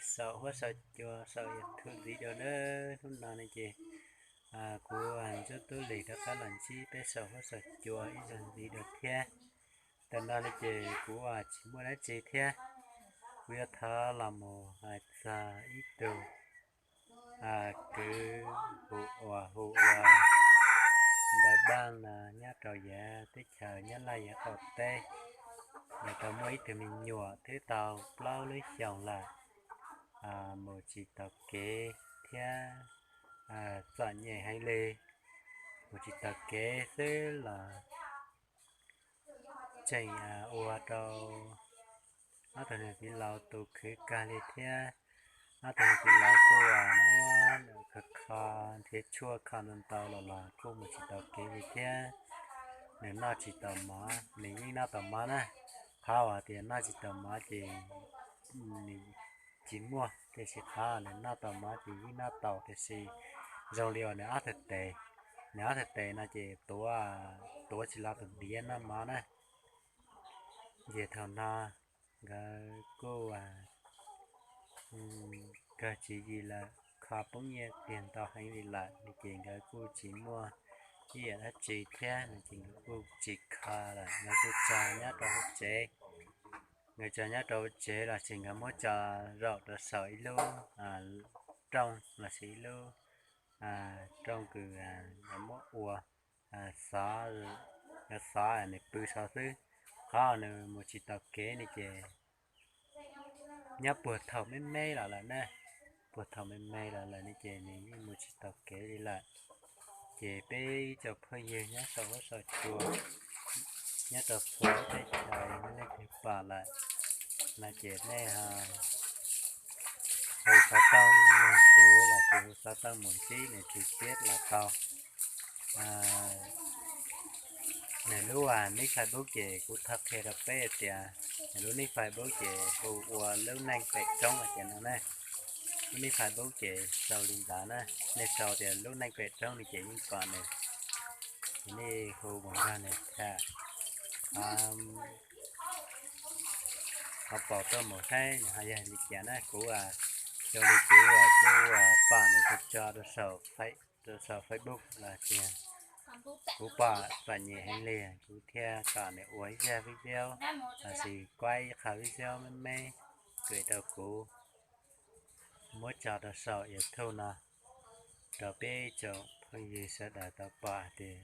saum huab saum cua saum YouTube ntxiv dua na. Hnub no ne ces kuv Ntsuab Tub Lis rov qab los ntsib peb saum huab saum cua ib zaug ntxiv dua thiab. Tam no ne ces kuv tsis muaj dab tsi thiab, kuv yuav thov los mus hais txog ib tug kwv hu ua hu ua Ntawv Npaaj no nyob rau yav teb chaws Nyab Laj yav qaum teb. Nws tau muaj ib tug me nyuam twb tau plaub lub xyoos lawm, mus tsis taus kev thiab txom nyem heev li. Mus tsis taus kev xwb los tseem ua rau ob tug niam txiv laus tus khwv kawg li thiab. Ob tug niam txiv laus kuj muab nws kho kho nrhiav tshuaj kho ntau ntau los los kuj mus tsis taus kev li thiab. Nws noj tsis taus mov, nws yeej noj taus mov na. Qhov uas tias noj tsis taus mov ces nws tsis muaj, tiam sis qhov nws noj taus mov ces yeej noj taus, tiam sis zoo li uas nws ob tug tes, nws ob tug tes no ces tuav, tuav tsis los tus diav noj mov na. Ces thaum no nkawd kuj kawg tswv yim lawm, kho poob nyiaj tiag ntau heev li lawm no ces nkawd kuj tsis muaj ib yam dab tsi thiab no ces nkawd kuj tsis kho lawm, nkawd kuj tso nyob rau hauv tsev. Nkawd tso nyob rau hauv tsev los sis nkawd muab tso zaum rau saum ib lub rooj los sis ib lub rooj kws nkawd muab ua xov, nkawd xov nws pw saud xwb. Qhov nws mus tsis taus kev ne ces nyob puag thaum me me los lawm na, puag thaum me me los lawm ne ces nws yeej mus tsis taus kev li lawm. Ces peb ib tsoom phooj ywg nyob saum huab saum cua, nyob rau txhua lub teb chaws nej leej twg pom lawm no ces nej hu xov tooj nug kuv los sis hu xov tooj mus ntsib nws tsis tiab los tau. Nws lub nick Facebook ces kuv thov qhia rau peb tias nws lub nick Facebook ces hu ua Lub Neej Pem Roob no ces no ne. Lub nick Facebook ces sau li ntawd na, nej sau tias Lub Neej Pem Roob no ces yeej pom nws. Ces nej hu mus nrog nws tham, ho pom tuaj mus saib nws ho yog li cas na. Kuv, xyoo li kuv kuj pom nws tso rau saum Facebook los sis kuv pom txom nyem heev li, kuv thiaj kom nws ua ib zaj video los sis kuab ib qho video me me kws rau kuv muab tso rau saum YouTube no rau peb tsoom phooj ywg sawv daws tau pom hais tias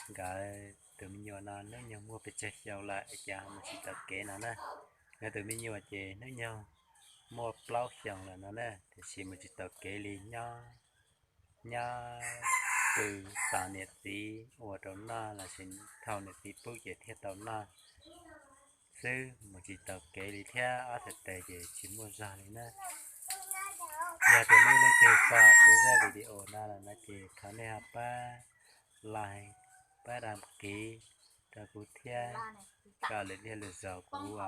nkawd tus me nyuam no hnub nyoog muaj pes tsawg xyoo lawm es cas mus tsis taus kev no na. Nkawd tus me nyuam ces hnub nyoog muaj plaub xyoos lawm no na, tiam sis mus tsis taus kev li, nyob pw tos niam txiv ua rau noj los sis thauj niam txiv pub ces thiaj tau noj xwb, mus tsis taus kev li thiab ob txhais tes ces tsis muaj zog li na. Yog tias nej leej twg pom kuv zaj video no lawm no ces thov nej ho pab like, pab đăng ký rau kuv thiab, kom lwm liaj lwm zaus kuv,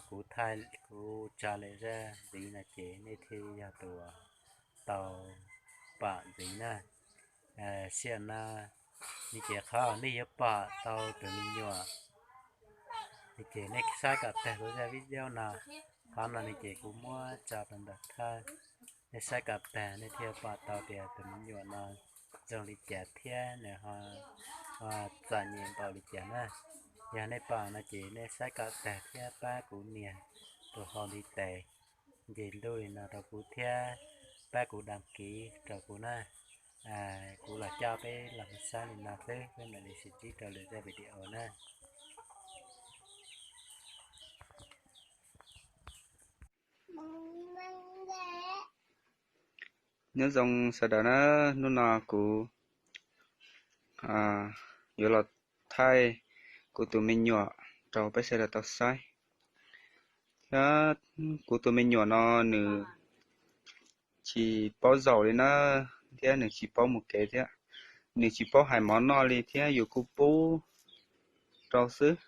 kuv thaij, kuv tso lwm zaj ntxiv no ces nej thiaj yog tus tau pom ntxiv na. Sij hawm no ne ces qhov nej yuav pom tau tus me nyuam ne ces nej saib kom tag kuv zaj video no. Qhov no ne ces kuv muab tso rau ntawm thawj, nej saib kom tag nej thiaj pom tau tias tus me nyuam no zoo li cas thiab nws ho txom nyem npaum li cas na. Yog nej pom no ces nej saib kom tag thiab pab kuv nias tus hau ntiv tes nce ntuj li no rau kuv thiab pab kuv đăng ký rau kuv na. Kuv los coj peb los mus saib li no xwb, peb mam li sib ntsib rau lwm zaj video na. Nyob zoo sawv daws na, hnub no kuv yuav los thaij kuv tus me nyuam rau peb sawv daws tau saib. Thiab kuv tus me nyuam no nws tsis paub zaum li na, thiab nws tsis paub mus kev thiab, nws tsis paub hais mov noj li thiab, yus kuj pub rau xwb.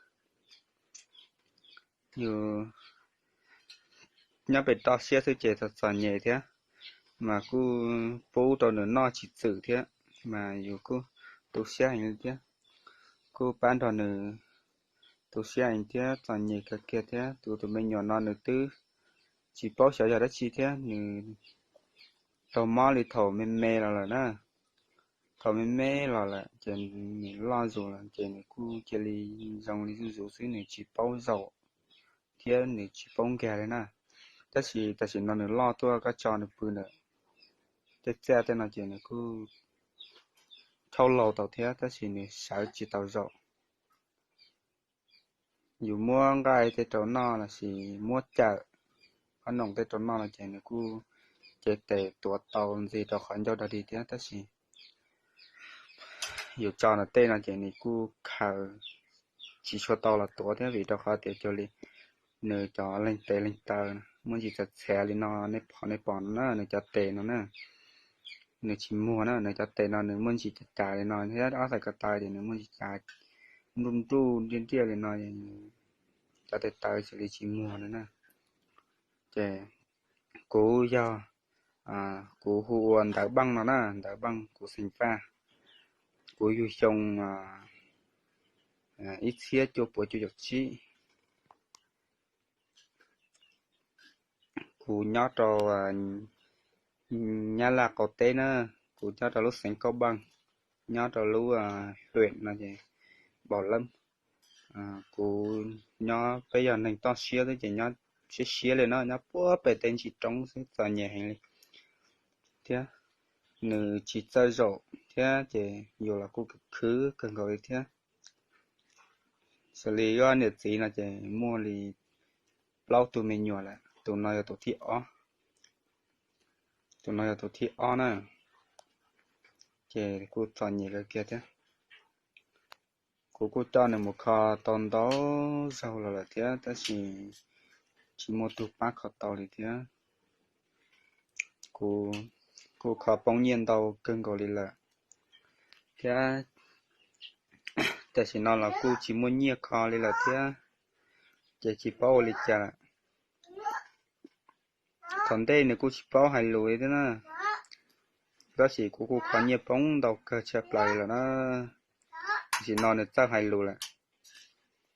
Yus nyob pem toj siab xwb ces txom txom nyem thiab, mas kuj pub rau nws noj tsis txwm thiab, mas yus kuj tu siab heev li thiab, kuj pab nrog nws tu siab heev thiab, txom nyem kawg kiag thiab. Tus, tus me nyuam no nws twb tsis paub xyov yog dab tsi thiab, nws raug mob li thaum me me los lawm na. Thaum me me los lawm ces nws loj zus lawm ces nws kuj cia li zoo li zuj zus xwb, nws tsis paub zaum thiab nws tsis paub nkag li na. Tab sis tam sim no nws loj tuaj, koj tso nws pw ntawm tej txaj tej no ces nws kuj thauj laus tau thiab, tab sis nws sawv tsis tau zaum. Yus muab nqaij tej rau noj lossis muab cawm ob noom tej rau noj no ces nws kuj cev tes tuav tau ntxiv rau qhov ncauj dog dig thiab, tab sis yus tso nws tej no ces nws kuj khaws tsis tshua tau los tuav thiab, vim rau qhov tias cuag li nws cov leeg tes leeg taw muaj ntsis txav txhav li no, nej pom, nej pom no na, nws cov tes no na, nws tsis muag na, nws cov tes no nws muaj ntsis cas cas li no thiab, ob txhais ko taw ces nws muaj ntsis cas nruj nruj nriaj nriaj li no, cov tes taw cia li tsis muag no na. Ces kuv yog, kuv hu ua Ntawv Npaaj no na, Ntawv Npaaj, kuv xeem Vaj, kuv yug xyoo ib txhiab cuaj puas cuaj caum tsib. Kuv nyob rau Nyab Laj qaum teb na, kuv nyob rau lub xeev Kaub Npaaj, nyob rau lub huyện no ces Bảo Lâm. Kuv nyob, peb yog neeg toj siab xwb ces nyob siab siab li no, nyob puag pem tej ntsis roob xwb, txom nyem heev li thiab. Nws tsis txawj zaum thiab ces yus los kuj khwv kawg nkaus li thiab. Xws li ob niam txiv no ces muaj li plaub tug me nyuam lawm, tus no yog tus thib ob, tus no yog tus thib ob na, ces kuj txom nyem kawg kiag thiab. Kuv kuj coj nws mus kho tau ntau zaug los lawm thiab, tab sis tsis muaj tug pab kho tau li thiab. Kuv kuj kho poob nyiaj ntau kawg nkaus li lawm thiab, tam sim no los kuj tsis muaj nyiaj kho li lawm thiab, ces tsis paub ua li cas lawm. Thaum ntej nws kuj tsis paub hais lus li thiab na, tab sis kuv kuj kho nyiaj poob ntau kawg tshaj plaws li lawm na. Tam sim no nws txawj hais lus lawm,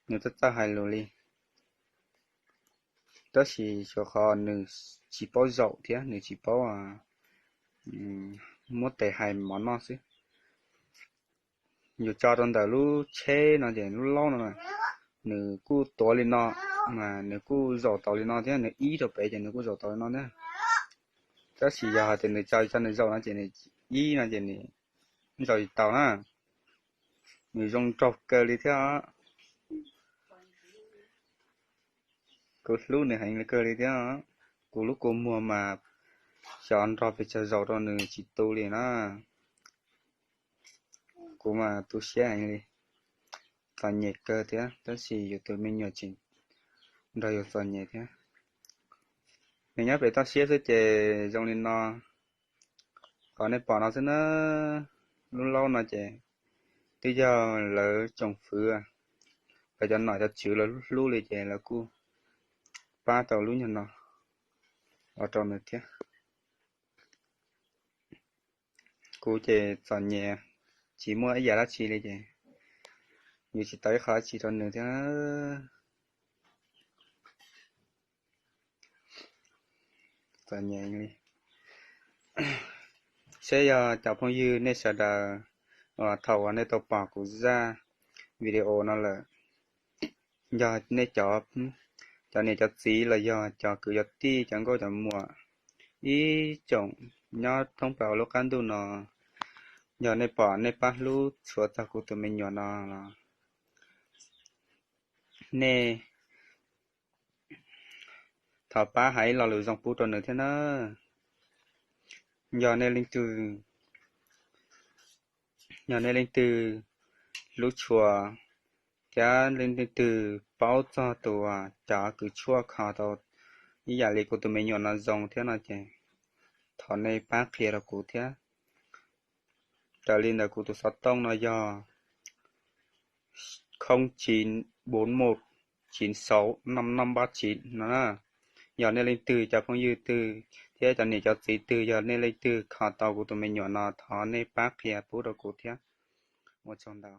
nws txawj txawj hais lus li, tab sis suav qhov nws tsis paub zaum thiab nws tsis paub muab tes hais mov noj xwb. Yus tso rau ntawm lub tsheb no ces lub laub no, nws kuj tuav li no, mas nws kuj zaum tau li no thiab, nws ib rau pem ces nws kuj zaum tau li no thiab. Tab sis yog hais tias nws tso, tso nws zaum no ces nws ib no ces nws zaum tsis tau na. Nws zoo nraug kawg li thiab. Kuv hlub nws heev li kawg li thiab. Kuv lub kua muag mas xyov nrog pes tsawg zaum rau nws tsis tu li na. Kuv mas tu siab heev li, txom nyem kawg thiab, tab sis yus tus me nyuam tseem nrog yus txom nyem thiab. Nws nyob pem toj siab xwb ces zoo li no. Qhov nej pom no xwb na, lub laub no ces twb yog lawv tsoom fwv, lawv cov nom cov tswv lawv hlub hlub li ces lawv kuj pab tau lub nyuag no los rau nws thiab. Kuv ces txom nyem, tsis muaj ib yam dab tsi li ces yus tsis tau ib qho dab tsi rau nws thiab. Txom nyem li. Seb yog cov phooj ywg nej sawv daws uas thaum uas nej tau pom kuv zaj video no lawm, yog nej cov, cov niam cov txiv los yog cov kwv cov tij, cov nkauj cov muam, ib tsoom nyob thoob plaws lub qab ntuj no, yog nej pom nej pab hlub tshua txog kuv tus me nyuam no los nej thov pab hais ib lo lus zoo pub rau nws thiab na. Yog nej leej twg, yog nej leej twg hlub tshua thiab leej twg paub txog tus, cov kws tshuaj kho tau ib yam li kuv tus me nyuam no zoo thiab no ces thov nej pab qhia rau kuv thiab. Raws li ntawm kuv tus xov tooj no yog không chín bốn một chín sáu năm năm ba chín no. Yog nej leej twg, cov phooj ywg twg thiab cov niam cov txiv twg yog nej leej twg kho tau kuv tus me nyuam no thov nej pab qhia pub rau kuv thiab. Ua tsaug ntau.